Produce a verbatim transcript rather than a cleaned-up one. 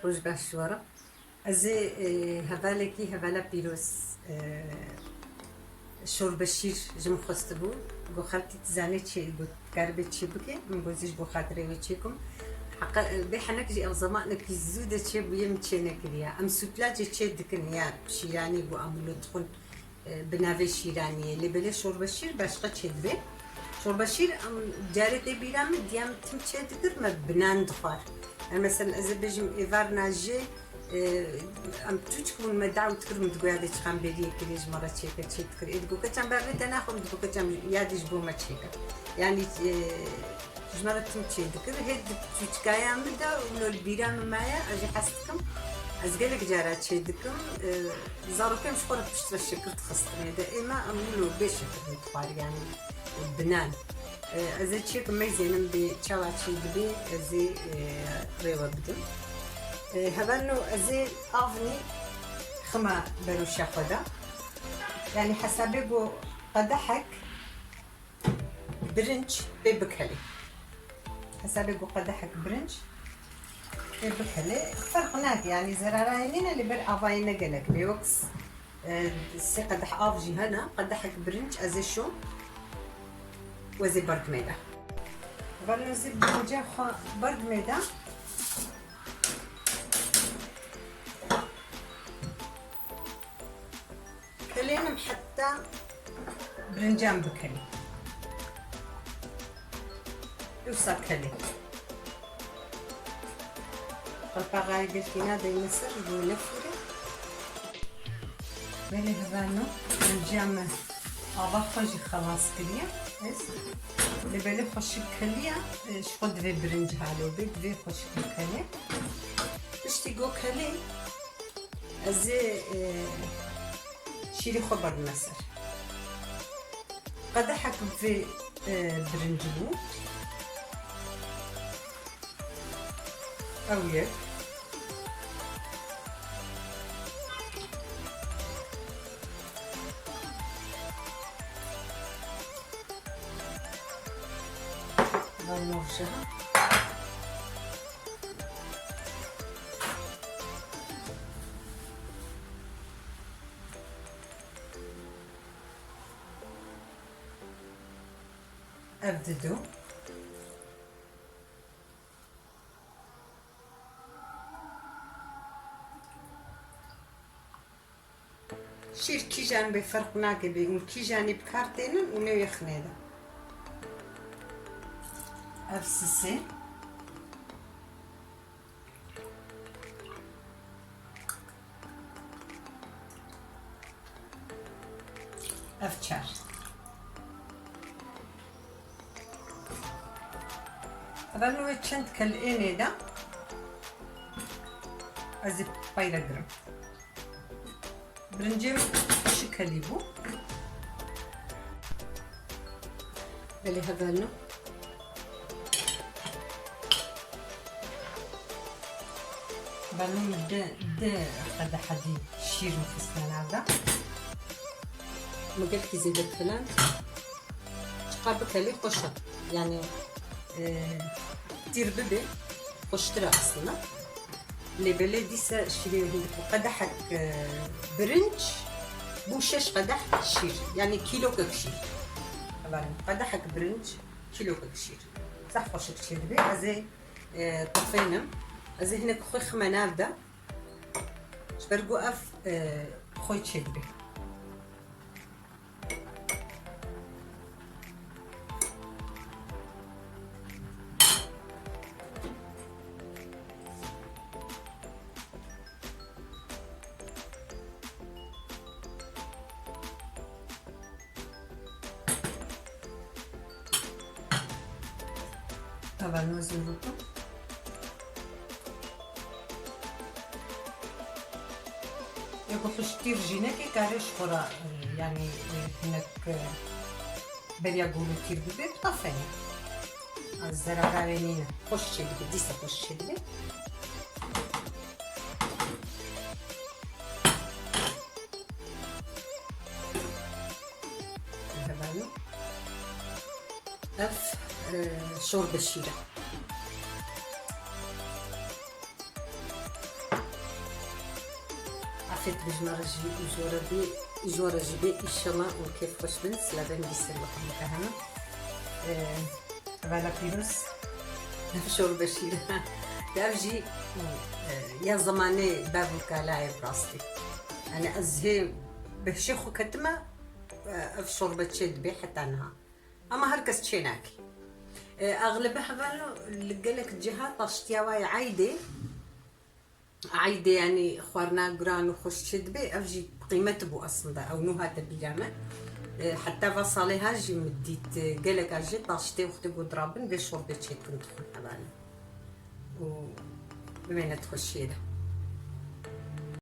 Roj baş ji we re. Ez ê, e, hevalekî, hevala pîroz, e, şorbe şîr ji min xwestibû. Got, "Xeltî, tu zanî çi, got, karibê çi bike?" Min got, "Zî ji bo xatirê wê çêkim." Heqa, e, bê henek jî ev zemanekî zû de çêbûye, min çê nekiriye. Em sûtlacê çê dikin ya şîranî, got, "Em wilo dixwin." E, bi navê şîraniyê. Lê belê şorbe şîr başqa çêdibe. Şorbe şîr, em carê tê bîra min, diya min tim çêdikir, me bi nan dixwar. Yani mesela ez ê bêjim êvarna jê, e, em tûçk bûn, me daw dikir, min digoya dê çiqan bêriyê kirê ji me re çêke, çêdikir. Ê digo keçan bavê te naxwe, min digo keçan yadî ji bo me çêke. Yani, e, Ji me re tim çêdikir. Hê di çûçikaya min de û li bîra min maye, ez jî hes dikim. Ez gelek cara çêdikim. E, zarokên ji xwe re piştre şekir dixistinê de. Ê me em wilo bê şekir dixwar, yani bi nan. E, ez ê çêkim meyzênim bê çawa çêdibê, ez ê, e, rêwe bidim. E, hevalno ez ê avnî xima beroşa xwe de. Yani hesabê got qedehek birinc pê bikelê. Hesabê got qedehek birinc pê bikelê. Ferq nake, yani zerarayê nîne, lê ber avayê ne gelek bê. Wek s-, e, sê qedeh av jî hene. Qedehek birinc ez ê şom, ez ê berdimê de. Hevalno ez ê birinca xwe berdimê de. Kelênim heta birincan bikelê. Wisa kelê. Qelpaxayê girtîna deyne ser, ji bo nefûre. Belê hevalno, birinca me ava xwe jî xelas kiriye. Ez lê belê xweşik keliya, e, ji xwe divê birinc halo bê, divê xweşik bikelê. Piştî got kelê, Ez ê, e, şîrê xwe berdime ser. Qedehek vê, e, birinci bû. Ew yek. Ev navşe. Ev didu. Şîr kîjan bê ferq nake bê û kîjanî bi kar tênin û newê xinê de. Ev sisê. Ev çar. Hevalno wê çend kel ênê de ez ê peyre girim. Birincê min şikelî bû. Belê hevalno. Hevalno min di, di qedehedî şîr min xistine nav de. Min gelkî zêde keland. Çiqas bikelî xweş e. Yani, e, tîr bibe, xweştir e aslında. Lê belê dîsa şîrê wê hindik bû. Qedehek, e, birinc bû şeş qedeh şîr. Yani kîlokek şîr. Hevalno, qedehek birinc, kîlokek şîr. Zehf xweşik çêdibe. Ez ê, e, tefênim. Ez ê hinek xwe xime nav de. Ji ber ku ev, e, xwe çêdibe. Hevalno zêrok e. Yê ku hiştîr jî neke, kare ji xwe re, e, yani, e, hinek, e, beriya gûlê tîr bibe, bi tafenê. Ez zerara wê nîne. Xweş çêdibe, dîsa xweş çêdibe. Hevalno. Ev, e, şorbe şîr e. Xêt bi ji me re jî û ji we re bî, ji we re jî bê, înşallah û kêfxweş bin. Silavên dîsên bi hemû. Ee, Hevala pîroz. Şorbe şîre. Ev jî, e, ya zemanê bev û kalayê bi rastî. Yani ez hê behşê xwe ketime, e, ev şorbe çê dibê heta niha. Ama her kes çê nake. E, exlebe hevala li gelek ciha taştiya wa ye eydê. Eydê, yanî xwarina giran û xweş çê dibe, ev jî qîmet bû aslında, ew nû hate bîra me. E, heta va salê ha jî min dît, e, geleka jê taştê wextê ku dirabin vê şorbê çê dikin dixwin hevalê. Û bimêne di xweşiyê de.